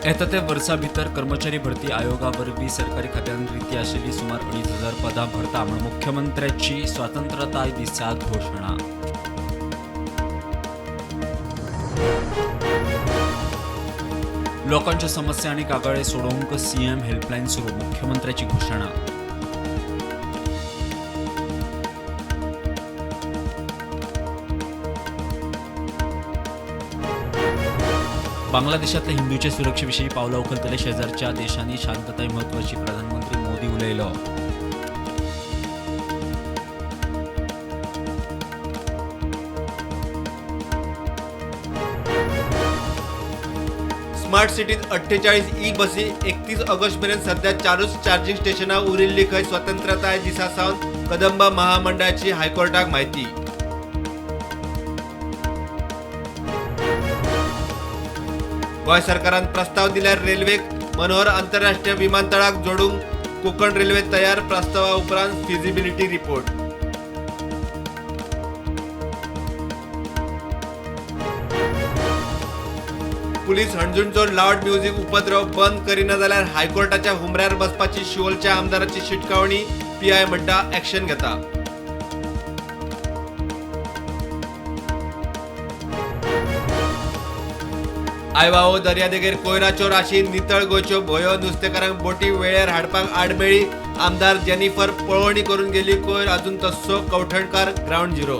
येता त्या वर्सा भितर कर्मचारी भरती आयोगा वरवीं सरकारी खात्यांत रिती आशिल्ली सुमार 2500 पदां भरता म्हूण मुख्यमंत्र्याची स्वतंत्रताय दिसा घोशणा. लोकांच्यो समस्या आनी कागाळी सोडोवंक सीएम हेल्पलायन सुरू, मुख्यमंत्र्याची घोशणा. बांगलादेशातल्या हिंदूच्या सुरक्षेविशीं पावलां उखलतले शेजारच्या देशांनी शांतताय म्हत्वाची, प्रधानमंत्री मोदी उलयलो. स्मार्ट सिटीत 48 ई बसी 31 ऑगस्ट मेरेन सध्या 4 चार्जिंग स्टेशनां उरिल्ली खंय स्वतंत्रताय दिसा सावन कदंबा महामंडळाची हायकोर्टाक म्हायती. गोंय सरकारान प्रस्ताव दिल्यार रेल्वेक मनोहर आंतरराष्ट्रीय विमानतळाक जोडूंक कोंकण रेल्वे तयार, प्रस्तावा उपरांत फिजिबिलिटी रिपोर्ट. पुलीस हणजूणचो लावड म्युझिक उपद्रव बंद करिना जाल्यार हायकोर्टाच्या हुमऱ्यार बसपाची शिवोलच्या आमदाराची शिटकावणी, पीआय म्हणटा ॲक्शन घेता. आयवाओ दर्यादेगेर कोयराच्यो राशी, नितळ गोंयच्यो भोयो, नुस्तेकारांक बोटी वेळेर हाडपाक आडमेळी, आमदार जेनिफर पळोवणी करून गेली, कोयर अजून तस्सो, Kavthankar ground zero.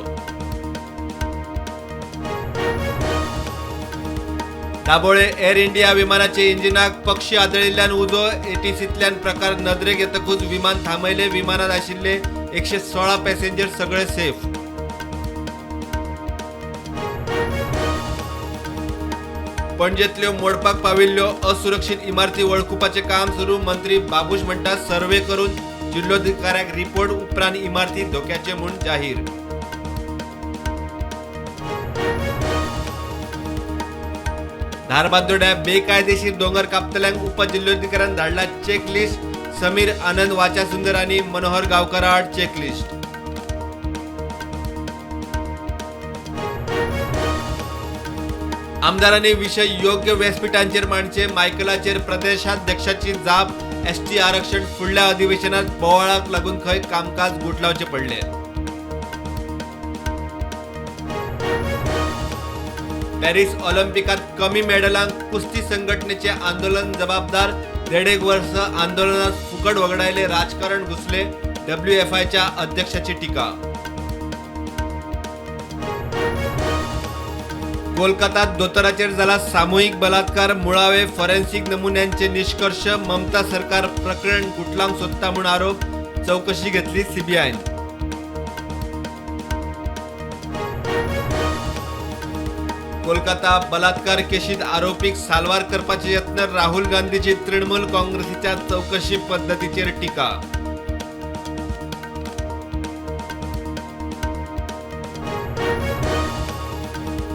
Dabolim Air India विमानाचे इंजिनाक पक्षी आदळिल्ल्यान उजो, एटीसींतल्यान प्रकार नदरेक येतकूच विमान थांबयलें, विमानात आशिल्ले 116 पॅसेंजर सगळे सेफ. पणजेंतल्यो मोडपाक पाविल्ल्यो असुरक्षीत इमारती वळखुपाचें काम सुरू, मंत्री बाबूश म्हणटा सर्वे करून जिल्लोधिकाऱ्याक रिपोर्ट, उपरांत इमारती धोक्याच्यो म्हूण जाहीर. धारबांदोड्या बेकायदेशीर दोंगर कापतल्यांक उपजिल्लोधिकाऱ्यान धाडला चेकलिस्ट, समीर आनंद वाचासुंदर आनी मनोहर गांवकर आड चेकलिस्ट. आमदारांनी विशय योग्य व्यासपीठांचेर मांडचे, मायकलाचेर प्रदेशाध्यक्षाची जाप, एसटी आरक्षण फुडल्या अधिवेशनात बोवाळाक लागून खंय कामकाज गुठलावचें पडलें. पॅरिस ऑलिम्पिकात कमी मेडलांक कुस्ती संघटनेचे आंदोलन जबाबदार, 1.5 वर्ष आंदोलनात फुकट वगडायले, राजकारण घुसले, डब्ल्यूएफआयच्या अध्यक्षाची टीका. कोलकातात दोतोराचेर जाला सामुहीक बलात्कार, मुळावे फॉरेन्सिक नमुन्यांचे निष्कर्ष, ममता सरकार प्रकरण गुठलावंक सोदता म्हूण आरोप, चवकशी घेतली सीबीआयन. कोलकाता बलात्कार केशीत आरोपीक साल्वार करपाचे यत्न, राहुल गांधीची तृणमूल काँग्रेसीच्या चवकशी पद्दतीचेर टीका.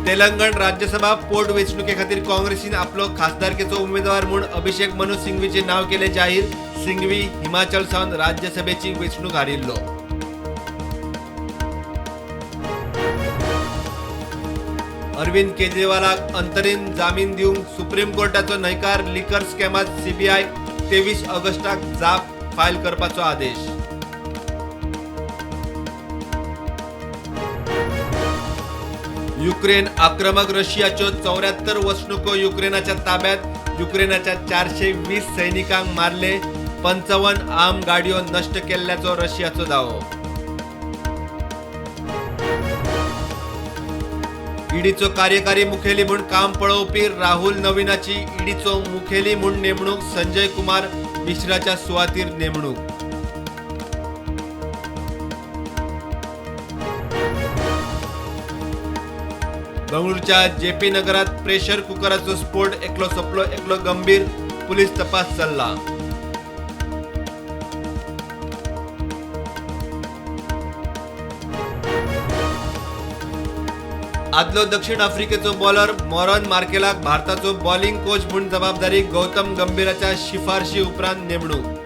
तेलंगण राज्यसभा पोटवेंचणुके खातीर काँग्रेसीन आपलो खासदारकेचो उमेदवार म्हूण अभिषेक मनु सिंघवीचें नांव केलें जाहीर, सिंघवी हिमाचल सावन राज्यसभेची वेंचणूक हारिल्लो. अरविंद केजरीवालाक अंतरीम जामीन दिवंक सुप्रीम कोर्टाचो न्हयकार, लिकर स्कॅमात सीबीआयक 23 ऑगस्टाक जाप फायल करपाचो आदेश. युक्रेन आक्रमक रशियाच्यो 74 वसणुको युक्रेनाच्या ताब्यात, युक्रेनाच्या 420 सैनिकांक मारले, 55 आर्म गाडयो नश्ट केल्ल्याचो रशियाचो दावो. ईडीचो कार्यकारी मुखेली म्हूण काम पळोवपी राहुल नवीनाची ईडीचो मुखेली म्हूण नेमणूक, संजय कुमार मिश्राच्या सुवातीर नेमणूक. बंगळुरूच्या जेपी नगरात प्रेशर कुकराचो स्फोट, एकलो सोंपलो एकलो गंभीर, पुलीस तपास चल्ला. आदलो दक्षिण आफ्रिकेचो बॉलर मॉरन मार्केलाक भारताचो बॉलिंग कोच म्हूण जबाबदारी, गौतम गंभीराच्या शिफारशी उपरांत नेमणूक.